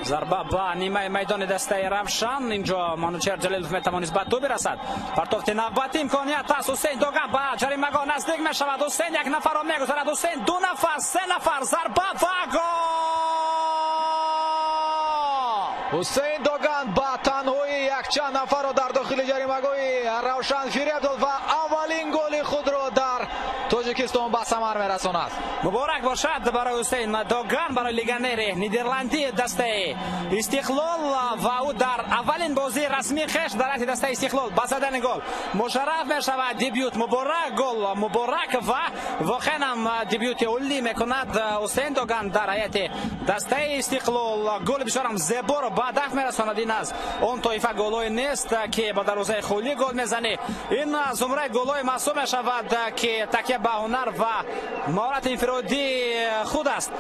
Зарба ба нимаи майдони дастаи Равшан. Инҷо Манучер Ҷалилов метавонист ба тӯб бирасад. Партофти навбати имконият аст. Ҳусейн Доган ба ҷаримагоҳ наздик мешавад. Ҳусейн як нафарро мегузарад. Ҳусейн ду нафар, се нафар, зарба ва гол! Ҳусейн Доган ба танҳои якчанд нафарро дар дохили ҷаримагоҳи Равшан фиреб дод ва аввалин голи худро дар Тоҷикистон ба самар мерасонад. Муборак бошад барои Ҳусейн Доган, барои легионери нидерландии дастаи Истиқлол ва ӯ дар аввалин бозии расмии хеш дар ҳайати дастаи Истиқлол ба задани гол мушарраф мешавад. Дебют муборак, гол муборак ва воқеан ҳам дебюти олӣ мекунад Ҳусейн Доган дар ҳайати дастаи Истиқлол. Голи бисёрам зеборо ба ҳадаф мерасонад. Ин аз он тоифа голҳое нест, ки ба дарвозаи холӣ гол мезанӣ. Ин зумраи голҳои маҳсуб мешавад, ки такя ба ҳунар ва маҳорати инфиродии худ аст.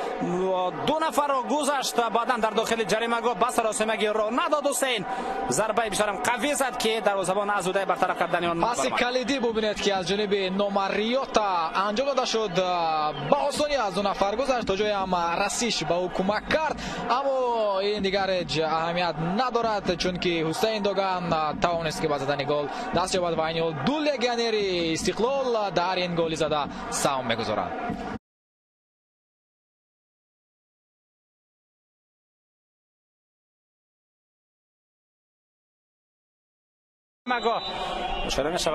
Ду нафарро гузашт, баъдан дар дохили ҷаримагоҳ ба саросимагӣ роҳ надод. Ҳусейн зарбаи бисёрам қавӣ зад, ки дарвозабон аз удаи бартараф кардани он паси калидӣ бубинед, ки аз ҷониби Номариёта анҷом дода шуд. Ба осонӣ аз ду нафар гузашт, то ҷое ҳам расиш ба ӯ кӯмак кард, аммо ин дигар ҳеҷ аҳамият надорад, чунки Ҳусейн Доган тавонист, ки ба задани гол даст ёбад ва айни ҳол ду легионери Истиқлол дар ин голи зада саҳм мегузоранд. Мушоҳида мешавад.